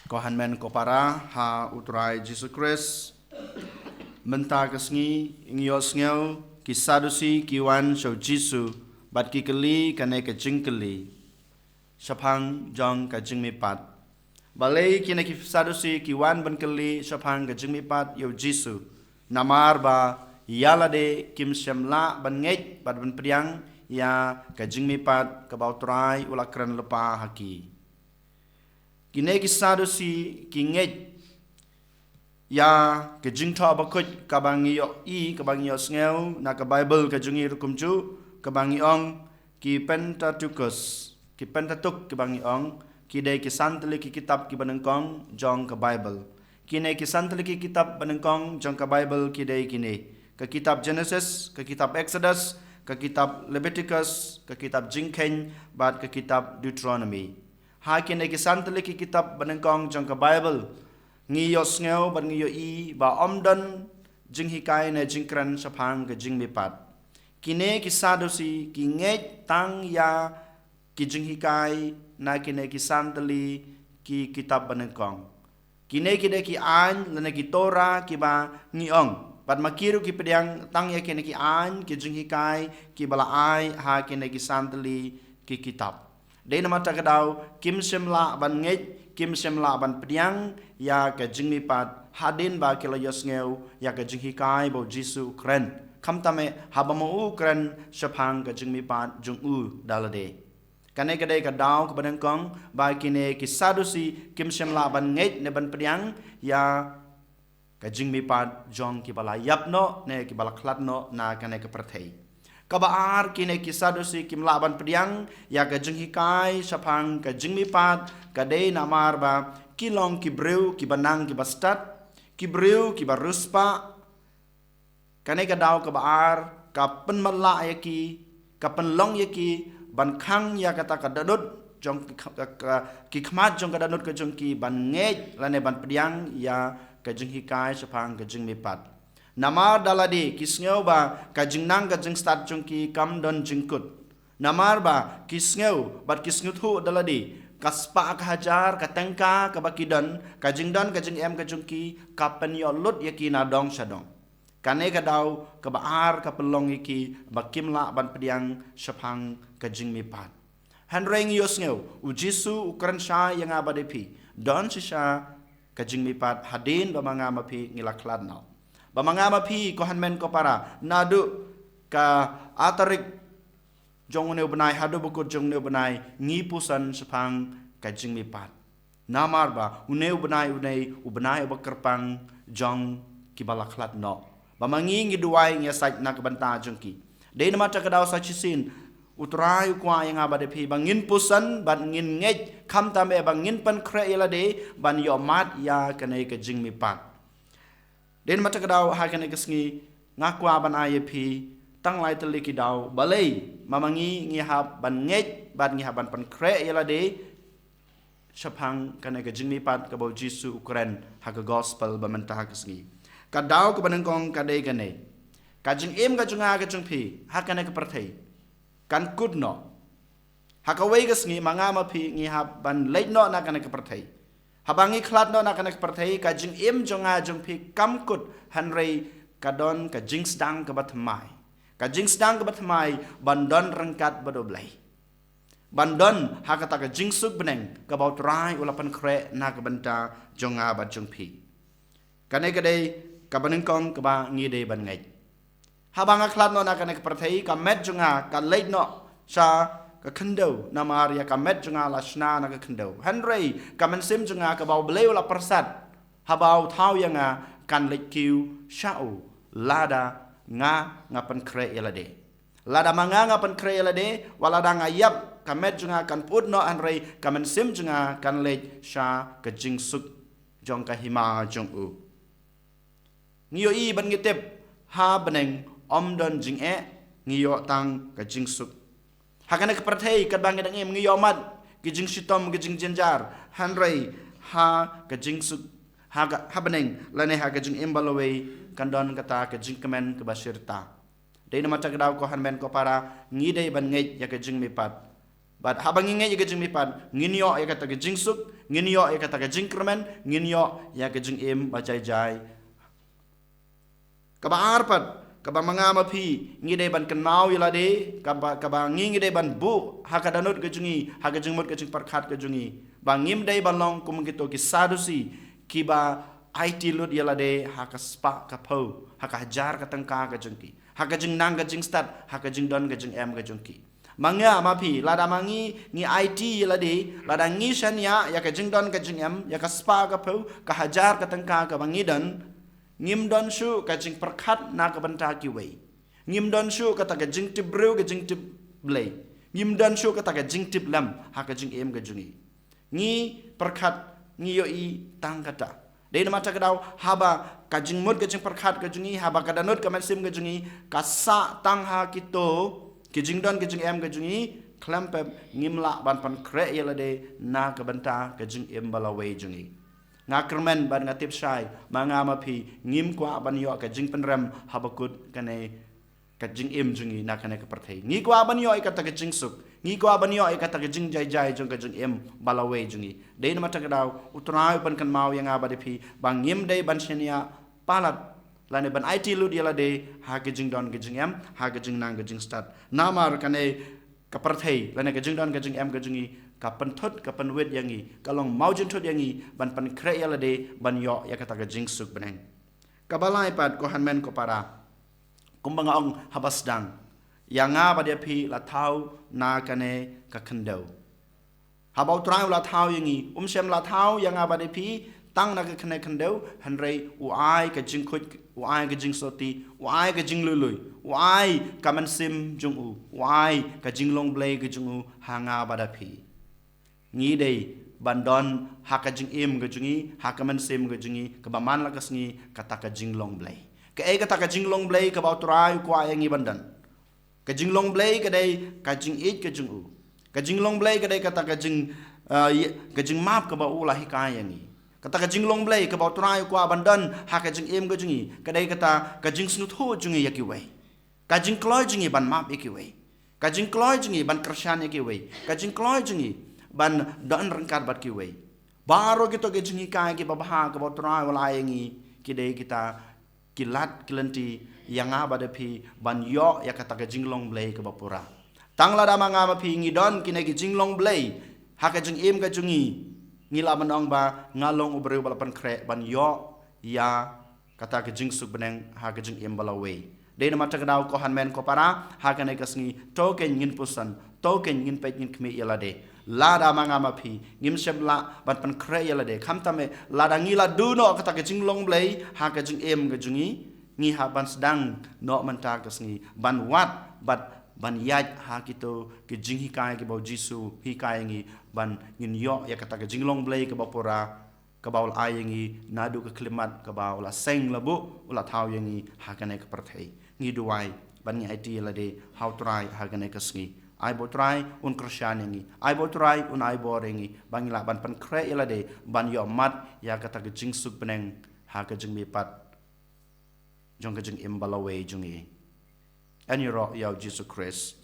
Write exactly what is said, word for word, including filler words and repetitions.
Ko hynmen ko para ha U Trai Jisu Khrist. Mynta ka sngi ngi ïohsngew ki Sadusi ki wan sha U Jisu bad ki kylli kane ka jingkylli shaphang jong ka jingmihpat. Balei kine ki Sadusi ki wan ban kylli shaphang ka jingmihpat ïa U Jisu? Namar ba ïa lade kim shym lah ban ngeit bad ban pdiang ïa ka jingmihpat kaba U Trai u la kren lypa ha ki. Kine ki Sadusi ki ngeit ïa ka jingthoh bakhuid kaba ngi ïohi, kaba ngi ïohsngew na ka Baibl ka jong ngi ruh kumjuh, kaba ngi ong ki Pentateuch, ki Pentateuch kaba ngi ong, ki dei ki san tylli ki kitab kiba nyngkong jong ka Baibl. Kine ki san tylli ki kitab banyngkong jong ka Baibl ki dei kine: ka kitab Genesis, ka kitab Exodus, ka kitab Leviticus, ka kitab Jingkheiñ bad ka kitab Deuteronomy. Ha kine ki san tylli ki kitab banyngkong jong ka Baibl ngi ïohsngew bad ngi ïohi ba ym don jinghikai ne jingkren shaphang ka jingmihpat. Kine ki Sadusi ki ngeit tang ïa ki jinghikai na kine ki san tylli ki kitab banyngkong. Kine ki dei ki aiñ lane ki Torah kiba ngi ong, bad ma ki ruh ki pdiang tang ïa kine ki aiñ ki jinghikai kiba la ai ha kine ki san tylli ki kitab. Dei namar kata ka daw kim shym lah ban ngeit, kim shym lah ban pdiang ïa ka jingmihpat hadien ba ki la ïohsngew ïa ka jinghikai ba U Jisu u kren, khamtam eh haba ma u u kren shaphang ka jingmihpat jong u da lade. Kane ka dei ka daw kaba nyngkong ba kine ki Sadusi kim shym lah ban ngeit ne ban pdiang ïa ka jingmihpat jong kiba la ïap noh ne kiba la khlad noh na kane ka pyrthei. Kaba ar, kine ki Sadusi kim lah ban pdiang ïa ka jinghikai shaphang ka jingmihpat ka dei namar ba ki long ki briew kiba nang kiba stad, ki briew kiba riewspah. Kane ka daw kaba ar ka pynmatlah ïa ki, ka pynlong ïa ki ban khang ïa kata ka dohnud jong ki kh-, ka, ka, ki khmat jong ka dohnud ka jong ki ban ngeit lane ban pdiang ïa ka jinghikai shaphang ka jingmihpat. Namar da lade ki sngew ba ka jingnang ka jingstad jong ki kam don jingkut. Namar ba ki sngew bad ki sngewthuh da lade ka spah ka hajar ka tyngka kaba ki don, ka jingdon ka jingem ka jong ki ka pynïoh lut ïa ki na dong sha dong. Kane ka daw kaba ar ka pynlong ïa ki ba kim lah ban pdiang shaphang ka jingmihpat. Hynrei ngi ïohsngew U Jisu u kren shai ïa nga bad ïa phi, don shisha ka jingmihpat hadien ba ma nga ma phi ngi la khlad noh. Ba ma nga ma phi, ko hynmen ko para, naduh ka ar tarik jong une u bnai haduh ba kut jong une u bnai ngi puson shaphang ka jingmihpat. Namar ba une u bnai u dei u bnai uba kyrpang jong kiba la khlad noh. Ba ma ngi ngi duwai, ngi ïasaid na ka bynta jong ki. Dei namar kata ka daw sa shisien U Trai u kwah ïa nga bad ïa phi ba ngin puson bad ngin ngeit, khamtam eh ba ngin pynkhreh ïa lade ban ïohmad ïa kane ka jingmihpat. Dei namar kata ka daw ha kane ka sngi nga kwah ban ai ïa phi tang lai tylli ki daw, balei ma ma ngi ngi hap ban ngeit bad ngi hap ban pynkhreh ïa lade shaphang kane ka jingmihpat kaba U Jisu u kren ha ka gospel ba mynta ha ka sngi. Ka daw kaba nyngkong ka dei kane: ka jingim ka jong nga ka jong phi ha kane ka pyrthei kan kut noh. Ha kawei ka sngi ma nga ma phi ngi hap ban leit noh na kane ka pyrthei. Haba ngi khlad noh na kane ka pyrthei, ka jingim jong nga jong phi kam kut, hynrei ka don ka jingsdang kaba thymmai. Ka jingsdang kaba thymmai ban don ryngkat bad U Blei, ban don ha kata ka jingsuk bneng kaba U Trai u la pynkhreh na ka bynta jong nga bad jong phi. Kane ka dei kaba nyngkong kaba ngi dei ban ngeit. Haba nga khlad noh na kane ka pyrthei, ka met jong nga kan leit noh sha ka khyndew, namar ïa ka met jong nga la shna na ka khyndew. Hynrei ka mynsiem jong nga kaba U Blei u la pyrsad haba u thaw ïa nga kan leit kiew sha u, lada nga nga pynkhreh ïa lade. Lada ma nga nga pynkhreh ïa lade, wat lada nga ïap, ka met jong nga kan pyut noh, hynrei ka mynsiem jong nga kan leit sha ka jingsuk jong ka hima jong u. Ngi ïohi bad ngi tip, ha bneng ym don jingeh, ngi ïoh tang ka jingsuk. Ha kane ka pyrthei katba ngi dang im ngi ïohmad ki jingshitom, ki jingjynjar, hynrei ha ka jingsuk, ha ka, ha bneng lane ha ka jingim ba lawei kan don kata ka jingkmen kaba shirta. Dei namar kata ka daw ko hynmen ko para, ngi dei ban ngeit ïa ka jingmihpat. Bad haba ngi ngeit ïa ka jingmihpat, ngin ïoh ïa kata ka jingsuk, ngin ïoh ïa kata ka jingkyrmen, ngin ïoh ïa ka jingim ba jai jai. Kaba ar pat, kaba ma nga ma phi ngi dei ban kynmaw ïa lade, kaba, kaba ngi ngi dei ban buh ha ka dohnud ka jong ngi, ha ka jingmut ka jingpyrkhat ka jong ngi, ba ngim dei ban long kum kito ki Sadusi, kiba aiti lut ïa lade ha ka spah ka phew, ha ka hajar ka tyngka ka jong ki, ha ka jingnang ka jingstad, ha ka jingdon ka jingem ka jong ki. Ma nga ma phi, lada ma ngi ngi aiti ïa lade, lada ngi shaniah ïa ka jingdon ka jingem, ïa ka spah ka phew, ka hajar ka tyngka kaba ngi don, ngim don shuh ka jingpyrkhat na ka bynta kiwei. Ngim don shuh kata ka jingtip briew, ka jingtip Blei. Ngim don shuh kata ka jingtip lem ha ka jingim ka jong ngi. Ngi pyrkhat, ngi ïohi tang kata. Dei namar kata ka daw, haba ka jingmut ka jingpyrkhat ka jong ngi, haba ka dohnud ka mynsiem ka jong ngi ka sah tang ha kito ki jingdon ki jingem ka jong ngi, khlem pep ngim lah ban pynkhreh ïa lade na ka bynta ka jingim ba lawei jong ngi. Nga kyrmen bad nga tip shai, ma nga ma phi ngim kwah ban ïoh ka jingpynrem haba kut kane ka jingim jong ngi na kane ka pyrthei. Ngi kwah ban ïoh ïa kata ka jingsuk, ngi kwah ban ïoh ïa kata ka jingjai jai jong ka jingim ba lawei jong ngi. Dei namar kata ka daw, U Trai u pynkynmaw ïa nga bad ïa phi ba ngim dei ban shaniah palat lane ban aiti lut ïa lade ha ka jingdon ka jingem, ha ka jingnang ka jingstad. Namar kane ka pyrthei lane ka jingdon ka jingem ka jong ngi ka pynthut ka pynwit ïa ngi, ka long mawjynthut ïa ngi ban pynkhreh ïa lade ban ïoh ïa kata ka jingsuk bneng. Kaba lai pat, ko hynmen ko para, kumba nga ong haba sdang, ïa nga bad ïa phi la thaw na kane ka khyndew. Haba U Trai u la thaw ïa ngi, um shym la thaw ïa nga bad ïa phi tang na ka kane ka khyndew, hynrei u ai ka jingkhuid, u ai ka jingsoti, u ai ka jinglui lui, u ai ka mynsiem jong u, u ai ka jinglong Blei ka jong u ha nga bad ïa phi. Ngi dei ban don ha ka jingim ka jong ngi, ha ka mynsiem ka jong ngi, kaba man la ka sngi kata ka jinglong Blei. Kaei kata ka jinglong Blei kaba U Trai u kwah ïa ngi ban don? Ka jinglong Blei ka dei ka jingïeit ka jong u. Ka jinglong Blei ka dei kata ka jing, ah, ïa, ka jingmap kaba u la hikai ïa ngi. Kata ka jinglong Blei kaba U Trai u kwah ban don ha ka jingim ka jong ngi ka dei kata ka jingsngewthuh jong ngi ïa kiwei. Ka jingkloi jong ngi ban map ïa kiwei. Ka jingkloi jong ngi ban kyrshan ïa kiwei. Ka jingkloi jong ngi ban don ryngkat bad kiwei. Baroh kito ki jinghikai kiba bha kaba U Trai u la ai ïa ngi, ki dei kita ki lad ki lynti ïa nga bad ïa phi ban ïoh ïa kata ka jinglong Blei kaba pura. Tang lada ma nga ma phi ngi don kine ki jinglong Blei ha ka jingim ka jong ngi, ngi lah ban ong ba nga long u briew ba la pynkhreh ban ïoh ïa kata ka jingsuk bneng ha ka jingim ba lawei. Dei namar kata ka daw, ko hynmen ko para, ha kane ka sngi to kein ngin puson, to kein ngin peit ngin khmih ïa lade. Lada ma nga ma phi ngim shym lah ban pynkhreh ïa lade, khamtam eh lada ngi la duh noh kata ka jinglong Blei ha ka jingim ka jong ngi, ngi hap ban sdang noh mynta ka sngi ban wad bad ban ïaid ha kito ki jinghikai kiba U Jisu u hikai ïa ngi, ban ngin ïoh ïa kata ka jinglong Blei kaba pura, kaba u la ai ïa ngi naduh ka khyllipmat kaba u la seng la buh, u la thaw ïa ngi ha kane ka pyrthei. Ngi duwai ban ngi aiti ïa lade ha U Trai ha kane ka sngi. Ai ba U Trai un kyrshan ïa ngi, ai ba U Trai un ai bor ïa ngi ba ngi lah ban pynkhreh ïa lade ban ïoh mad ïa kata ka jingsuk bneng ha ka jingmihpat jong ka jingim ba lawei jong ngi. Yn ïaroh ïa U Jisu Khrist.